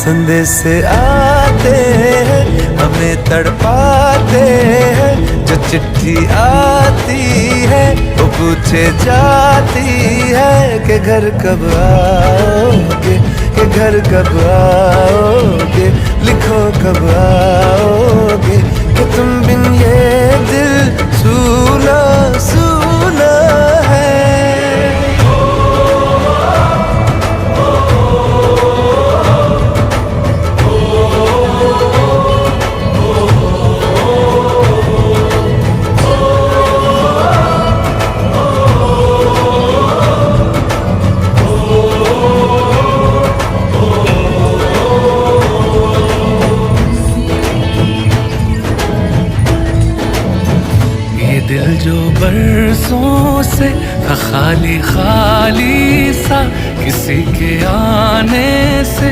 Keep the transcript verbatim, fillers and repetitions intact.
संदेश आते हैं, हमें तड़पाते हैं। जो चिट्ठी आती है, वो पूछे जाती है कि घर कब आओगे, कि घर कब आओगे, लिखो कब आओगे, कि तुम बिन ये दिल सूना सूना है। ये दिल जो बरसों से था खाली खाली सा, किसी के आने से